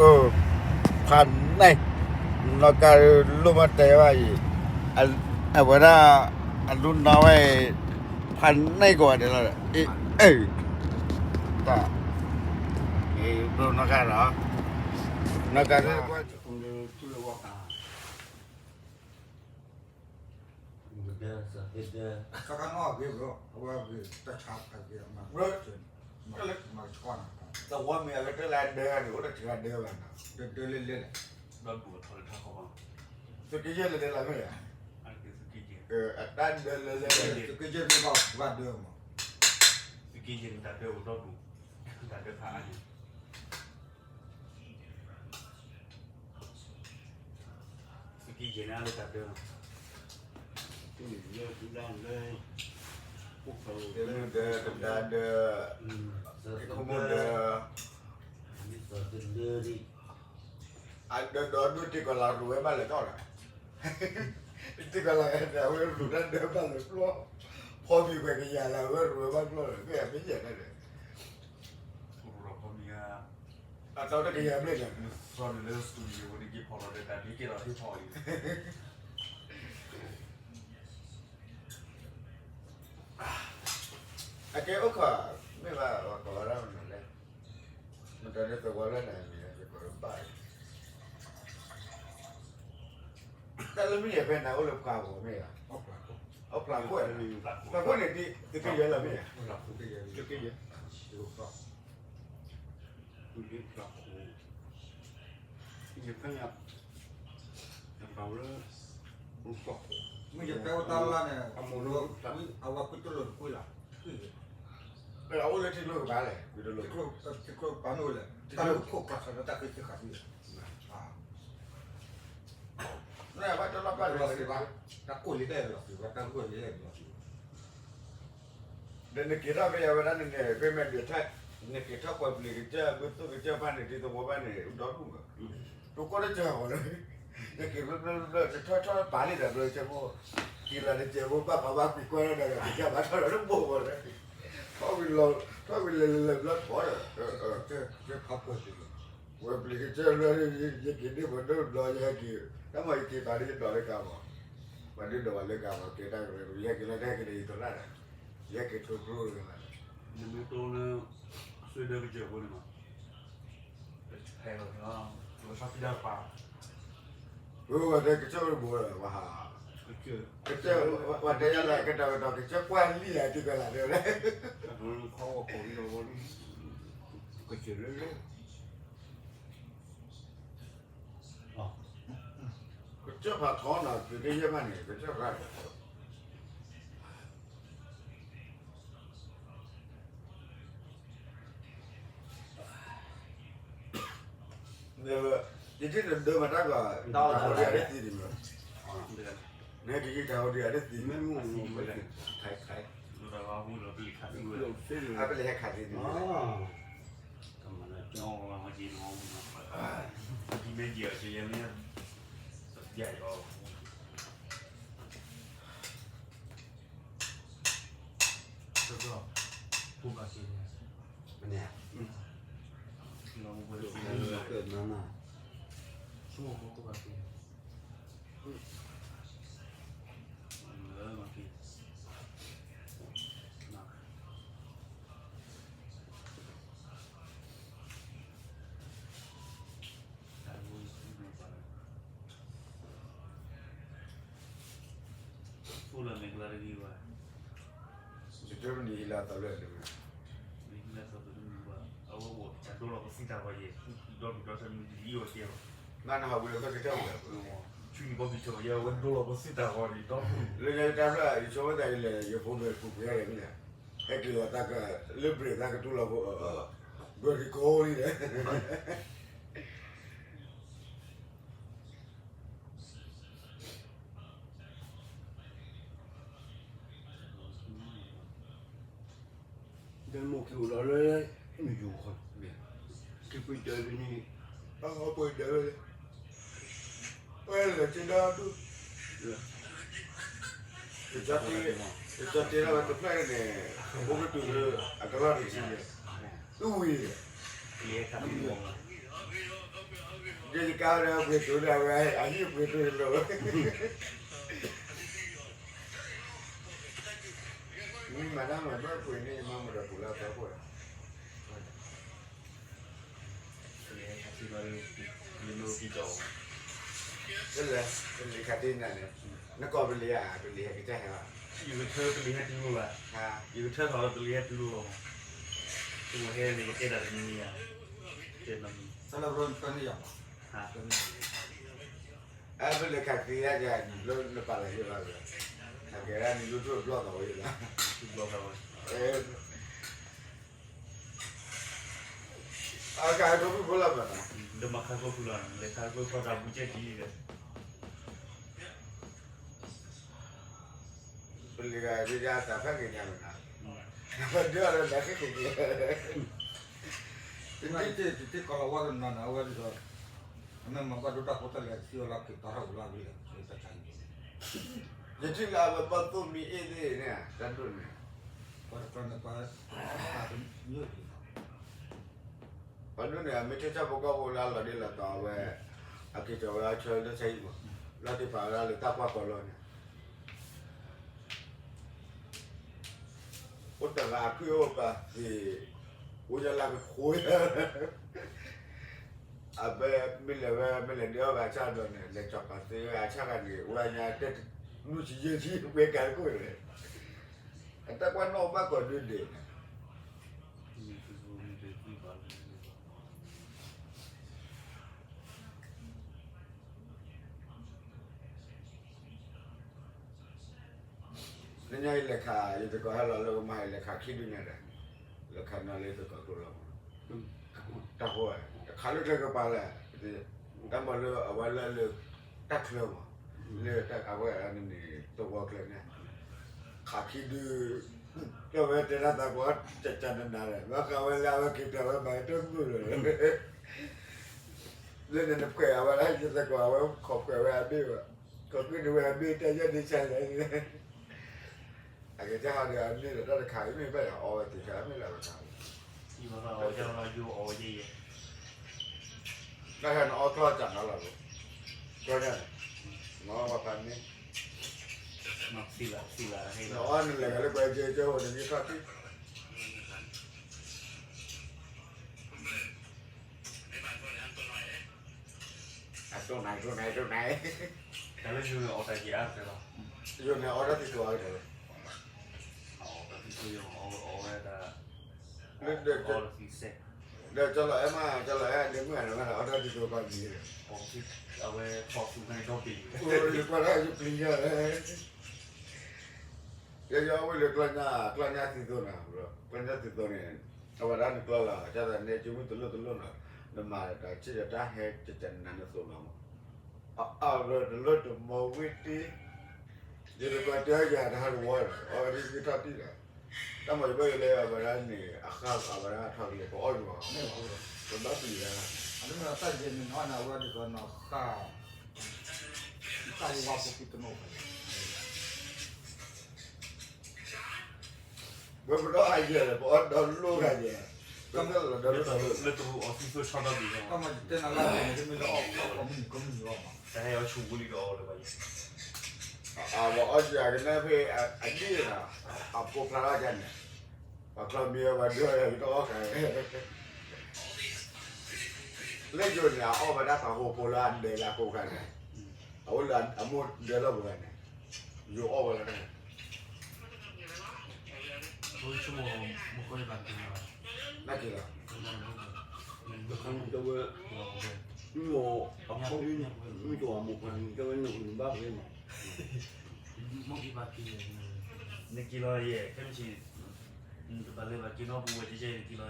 ဖးန့ၢ်, နီၢ်ကါလိၣ်မးတဲဘၣ်အံၤ, အဝဲဒၣ် အလူနီၢ်ဝဲအံၤ, ဖးန့ၢ်ကိးဂၤဒဲးလီၤ, အ့ၣ်, တၢ်, နီၢ်ကါလီၤ, နီၢ်ကါလၢ သၢခါနီၣ်အဂ့ၤဘျီ အဝဲဂ့ၤတၢ်ဆါအဂ့ၤမး, သဝီမ့ၢ်အကတၢၢ်လၢအဒၢန့ၣ် အိၣ်တၢ်ဆါဒၢဂၤန့ၣ် အိၣ်တၢ်ဆါဒၢဂၤန့ၣ်, ဒၢဒၢလဲၣ်လဲၣ်လဲၣ်, သုးက့ယဲၢ်လဲၣ်လဲၣ်လၢမ့ၢ်ဧါ, အတၢ်ဒၢလဲၣ်လဲၣ်, သုးက့ယဲၢ်မ့ၢ်ဘၣ်ဘၣ်ဒၢမး, သုးက့ယဲၢ်န့ၣ်တၢ်ဒၢအိၣ်ဒီဒူၣ်, တၢ်ဒၢဖးအါန့ၣ် သုးက့ယဲၢ်န့ၣ်အါလၢတၢ်ဒၢလီၤ, လၢဒၢလၢ, တဒၢဒၢ, ခိၣ်မုၣ်ဒၢ, အဒၢဒီဒူၣ်တ့ၢ်ကီးလၢရူးဝဲဘၣ်လၢာ်တီၢ်လီၤ, တ့ၢ်ကီးလၢအဝဲရူးတၢ်ဒၢဘၣ်လၢာ်ပျီ, ဖီမံၤကွဲးကယၤလၢအဝဲရူးဝဲဘၣ်ပျီလီၤ, မ့ၢ်မ့ၢ်ယဲၢ်န့ၣ်, အတၢ်တကယၤဘျဲၣ်န့ၣ်, မုၢ်သီန့ၣ်လၢ studio ဝဲန့ၣ်က့ၤဖီလီၤဒီးတၢ်ဒ့က့ၤလီၤဟ့ၣ်ထီၣ်လံ အကဲအိၣ်ခိး, မ့ၢ်ဘၣ်ပှၤကိးဝဲဒၣ်မနုၤလဲၣ်, မတၤဒ်သိးဝဲလၢနၤမံၤလၢယကိးလၢဘၣ်, တၢ်လၢမ့ၢ်ယဲၢ်ဖဲနၤအိၣ်လၢပှၤဂီၢ်မ့ၢ်ဧါ, အိၣ်ဖျးခိၣ်, ဖျးခိၣ်န့ၣ် သုးက့ယဲၢ်လီၤမ့ၢ်ဧါ, သုးက့ယဲၢ်, သုးက့ယဲၢ်, ဖျးခိၣ်, ယဖဲညါ မ့ၢ်ယတဲဝဲတၢ်လၢ်န့ၣ် အမိၢ်လၢ အဝဲကွံတလိၣ်တကွံလီၤ, အအိၣ်လၢထံကျိကပၤလဲၣ်, ကွံတလိၣ်, ထံကျိကပၤမ့ၢ်ဝဲလဲၣ်, တၢ်လၢခိၣ်ပာ်စၢၤလၢတၢ်ဃ့သ့ဃာ်သ့, နဘၣ်တလီၤပာ်လီၤသ့ဘၣ်, တၢ်ကိၢ်လံလဲၣ်လီၤသ့ဘၣ်, တၢ်ကိၢ်လံလဲၣ်လီၤသ့ဘၣ် ဒီးနက့ၤထီၣ်ဖဲအဝဲဒၣ်န့ၣ်န့ၣ် ဖဲမဲာ်ဒၢးထၣ်, နက့ၤထီၣ်ကွၢ်ပျံၤကစၢၢ် ဘုသူၣ်ကစၢၢ်ဖၣ်န့ၣ် ဒ်သိးဝဲဘၣ်န့ၣ် ဒီဒူၣ်မး, တကိၢ်တစၢၢ်အီၤလၢ, နက့ၤဘျၢဘျၢဘျၢ တထီၣ်ထီၣ်ပာ်လံဒီးဘျၢကစၢၢ်ဖိ, က့ၤလီၤတစဲးဖိဘၣ်ပာ်ဘၣ်ကွံာ်ကွၢ်ဒီး ကစၢၢ်ဘၣ်ထီၣ်ဒီးတဘိၣ်ဘၣ်ဒီး, ထီၣ်ဝံၤလီၤ, ထီၣ်ဝံၤလဲၤလဲၤလဲၤဘျၢထီၣ်ဒီး, ကွၢ်ပျံၤကစၢၢ်ဘျၢ, ယက့ၤဒ့ၣ်ပှၤဒိၣ်ဘျီ ယဟဲက့ၤ, တၢ်မၤယက့ၤပာ်ဒ်ယဒိးလၢကၤမး, ပှၤဒ့ၣ်ဒိးဝဲလၢကၤမး ကဲတၢ်ကရၢ ယဟဲက့ၤလၢတဟဲက့ၤဒီးယသရၣ်ဒီး, ယဟဲက့ၤထိကျိတဂၤလီၤ, နမ့ၢ်တိၢ်လၢ အစွ့ဒၢကစၢၢ်ဖိန့ၣ်မး, ဟဲလီၤန့ၣ်, လီၤဆီဖံဒၣ်ပာ် ဝဲတဲကစၢၢ်အိၣ်တဘိဒီး ဝဲဟး, ကစၢၢ်, ဝဲတဲယၤလၢကတီၤကတီၤ ကစၢၢ်ကွၢ်လံဧါ တံၢ်ကီလၢ်တဲဝဲဒၣ်, ခီဝဲကိးလီၤဝဲ, ကစၢၢ်လၢလၢ, ကစၢၢ်ဖးထီနီၤ သုးက့ယဲၢ်မးန့ၣ် ကစၢၢ်ဖး ယထံၣ်နဒၢမးတၢ်ကီး, တၢ်ဟူးဒံးအတသံဒံးမး, နဟဲက့ၤတၢ်ဟူးဒံးအတသံ, မ့ၢ်မ့ၢ်, အပလီၢ်ဟဲခးသံဒံး, မ့ၢ်ယဲၢ်, ပူၤဘၣ်က့ၤန့ၣ်, မ့ၢ်, မ့ၢ်, အိၣ်လၢမ့ၢ်ကျါတဂ့ၤဘၣ်, ယတမ့ၢ်ဟံးလၢအသးလၢ, မ့ၢ်ဟံးလၢအသးလၢတမ့ၢ်ဘၣ်, အဝဲအိၣ်တၢ်ဒိလီၤပသံတၢ်ဂီၤယဲၢ်, ဒီဒူၣ်ဒီထၢမ့ၢ်တလံအိၣ်ကဲဘၣ်, နနဟးဝံၤလၢကတၢၢ်ဝဲ, ဆူနံၣ်ဘီဘံၣ်ထၢၣ်ယဲၢ် အဝဲဒိလီၤပသံတၢ်ဂီၤန့ၣ်ဒီ, လၢညါတၢ်ဖျၢၣ် ယဆိကမိၣ်သးယလဲၤ ယဖိမ့ၢ်ပူၤပူၤယါလဲၣ်မ့ၢ်လဲၣ်, ဟဲက့ၤလီၤသးက, လၢဘြ့ၣ်သးကတူၢ်လီၤဖိ, ဘြီၤဒံကိလံဒီး ဒီးမိၢ်က့ၤအိၣ်လီၤလၢ မုၢ်ယူၤခီ, က့ၤပှ့ၤဒၢးလံန့ၣ်, အပှ့ၤဒၢးလံ, ဝဲလဲၤက့ၤဒၢးဒူၣ်, ကကၠီတ့, ကကၠီတ့ထီၣ်ဝဲတဖျၢၣ်န့ၣ်, အဘိကတုၤလၢ အကလီၢ်တဆံန့ၣ်, အဝံၤ, က့ၤဟဲခးသံမး, ယကါဒီးပှ့ၤတိၤဒီးဝဲ အဟံၣ်ပှ့ၤတိၤလိၤ, မ့ၢ်မၤတၢ်မၤဘၣ်ပှ့ၤန့ၣ် ယမၤမုာ်ဒီးပှ့ၤလၢအသီခိၣ်ဒီး လၢ လၢခးတံၢ်နၤန့ၣ် နကိးပလံၤဧါ, ပလံၤဟဲကစၢ်ဟဲဘၣ်, ယကထၢပလံၤဟဲတုၤလိာ်ဘၣ်, ယကထၢထီၣ်လၢပလံၤဟဲတုၤလိာ်လီၤ, ပဝဲဟဲန့ၣ် ယတဲတၢ်တမံၤမံၤဧါ, တဲတၢ်မံၤ, အပလံၤခးသံယါကဲ နပာ်လီၤယလီၤ, အကဲဒၣ်နလူထူၣ်ဘျီၣ်သီဝဲယလီၤ, ဘျီၣ်သီဝဲ အကါဒိၣ်ဖုၣ်ဖိလီၤမးနီၤ, ဒီးမၤခါကျိဖုလီၤ, လဲၤခါကျိဖုတၢ်ဘုကဲကံဒီး ပလံၤဂၤဒုးယါသးဖဲက့ၤညါမးနီၤ, ဒုးအီၤဒီးနၤဃ့ၢ်က့ၤက့ၤ, တနံၣ်တ့ၢ်တ့ၢ်ကီၢ်လီၤဝါတနီၤနီၤ အဝဲဒ်သိး, အမ့ၢ်မၤဘၣ်ဒိတၢ်ဖိတၢ်လံၤ စံၣ်ဝဲလီၤက့ၤတီထီၣ်ဝဲလီၤဝံၤလီၤ, တၢ်ဆါန့ၣ်, ယထံၣ်လၢအဝဲပှၤသိၣ်မံၤအ့ၣ်သ့ၣ်န့ၣ် တၢ်ဒိၣ်န့ၣ်, ပှၤတကျီန့ၣ်ပှၤ, ပှၤဒိၣ်န့ၣ် အမ့ၢ်ထံၣ်ဆၣ်ဖိကီၢ်ဖိလၢအလီၤဒ့လီၤတီၤအဝဲ, အက့ၤကီၤဝဲအဆၢလၢဆၢဟံၣ်မး, လီၤတ့ၢ်ပာ်ဝဲဒၣ်လၢတၢ်ကွၢ်ကီၤလီၤန့ၣ်, အိၣ်တဂၤဖုၣ်အိၣ်ပာ်သ့ၣ်, အိၣ်ယလၢကခိၣ်, အဘဲမ့ၢ်လဲၤဝဲ မ့ၢ်လဲၤဒ့အီၣ်ဂၤဆၣ်ဒီးန့ၣ် လဲၤကီၤပာ်သ့ဝဲအဆၣ်ဂၤန့ၣ် ဝဲညါတဲနုၢ်ဆံယဲၢ်ဆံ ပှဲၤကၤတကိၣ်န့ၣ်, အတၢ်ကွၢ်နီၣ်ဘၣ်ကီၤဒုဒ့ၣ်န့ၣ် နညါအံၤလဲၤခး ယသကိးဟဲလီၤလၢကမၤ ယလဲၤခးခံဒုညါဒီး, လဲၤခးနီၤလၢယသကိးကျိလီၤမး, တၢ်ဃိ, တခးလၢကျဲကပၤလဲၣ်, တၢ်မၤလၢအဝဲလၢလၢ, တၢ်ချၢမး, လၢတၢ်အဝဲန့ၣ် သဝီကျဲန့ၣ်, ခးခံဒု, ဒီးဝဲတဲဒၣ်သးကီးကကနနၤဒီး ဘၣ်ဃးဝဲလၢအဝဲက့ၤတၢ်ဝဲမၤတၢ်မုာ်လီၤ လၢန့ၣ်နဖှဲးအဝဲဒၣ် ယသကိးအဝဲခိးဖှဲးဝဲအဘ့ၣ်ဘၣ်, ခိးကွံာ်န့ၢ်ဝဲအဘ့ၣ်တၢ်ယဲၢ်ဒ့ဆါယဲၢ်, အကစၢ်ဟီဒီးအန့ၣ်ဒီးတၢ်တခါအံၤမ့ၢ်ဘၣ်ယၤအီဝဲသ့ၣ်ခါမ့ၢ်လၢအဝဲခါ, ယိယဲယဲ, တၢ်ဟဲနအီကျီၢ်တၢ်နီလီၤ, ကျီၢ်ညါန့ၣ်, မ့ၢ်ပှၤဖးန့ၣ်, နအီနလဲၤဂၤလၢပှဲၤကဲကဲအိၣ်န့ၣ်မ့ၢ်ထီၣ်ထံၣ် အတိၢ်နၤ တိၢ်နၤ တိၢ်နၤ, တၢ်လၢယိၤန့ၣ်အီၣ်တၢ်က့ၤအါတဲလီၤ, ယိၤန့ၣ်အီၣ်တၢ်သံသိးအါတဲလီၤ, အီၣ်တၢ်သံသိးယိၤ အီၣ်ဝဲဒၣ်, ဒီးကၠီလီၤအဲၣ်မး ကၠီလီၤအဲၣ်ဒ့မုၣ်အနီၢ် အီၣ်တၢ်သံသိးပှၤမံၤဒီး, အဝဲထီၣ်သူကန့ၣ်ဒီဘ့ၣ်, ယကွၢ်ဒၣ်ယပျံၤညါလဲၣ် ယယီဝဲလၢကျီၢ်ညါ ကျီၢ်ညါသံသိးနၤ, ကျီၢ်ညါသံသိးန့ၣ်, အဝဲဒၣ်နကျီၢ်လီၤ ကၢ်သးနဲကမုၢ်တလိၣ်တလိၣ်နီၤ, နမၤတၢ်ဆံၣ်ဒီးတၢ်ဟဲကကနၤနသိးလီၤမး, အအါဘျီတလိၣ်တမီၤဝံၤတံၢ်, ယတကွၢ်တဲအယၤတဟးတဝီဒီး အဝဲဒၣ်ကထီၣ်တံၢ်ဒီး, တၢ်မၤယဘၣ်ယလဲၤအဝဲဒၣ်န့ၣ် အဃၢ်အဝဲဒၣ်ထီၣ်ကလဲၤပအီၣ်ယွၤ, ပဘၣ်ပျံၤဒၣ်, အတမ့ၢ်တၢ်ယဲၢ်မ့ၢ်နီၢ်န့ၣ် အဝဲဒ်သိးနီၢ်ဃၢ် တၢ်ဝါဖိကတနီၤဖဲလဲၣ်, ဝဲပဒီအယဲၢ်ဒီး ပအီၣ်ဒီလိၣ်ဂၤယဲၢ်, ပမ့ၢ်လီၤဒီလိၣ်ဒီလိၣ်, လၢတရူးအီၣ်သံသိးဆီဒီဘ့ၣ်, တၢ်မၤယတဲနၤလၢအဂ့ၢ်န့ၣ် တမ့ၢ်လၢအီၣ်ကီၢ်မုၢ်နံၤကမုၢ်နံၤလီၤမး, တၢ်ဟဲအီၣ်ဆူၣ်ဝံၤလံဒီးအီၣ်လၢၤဘၣ်ယဲၢ်, အဝဲအီၣ်ကယၤကနဲဖဲအဒ့ၣ်ဒီး, အဖိဖျါထီၣ်ကန့ၣ်, ပှၤချီမံဝဲပှၤဒုးအီၣ်ယၤကတအီၣ်ဃာ် လၢယိၤန့ၣ် အအီၣ်ဝဲဒၣ်ပှၤဟိဖိလၢအဒၢးလၢအကိးခါန့ၣ်, အအိၣ်လၢအမိၢ်ဒၢးလီၢ်ပှၤန့ၣ်, ယိၤအီၣ်ဝဲလၢတၢ်န့ၣ်, နက့ၤလီၤ, တဝဲ, မ့ၢ်အဖိ, မ့ၢ်တဝဲမိၢ်ပှၢ်န့ၣ် တဝဲနကဘၣ်ဝဲမး, နက့ၤလီၤယဲၢ် ခဲမုၢ်ဆ့ၣ်, နတဘၣ်လဲၤဘၣ်က့ၤနီၢ်ပူၤဝဲကဲကဲနက့ၤလီၤ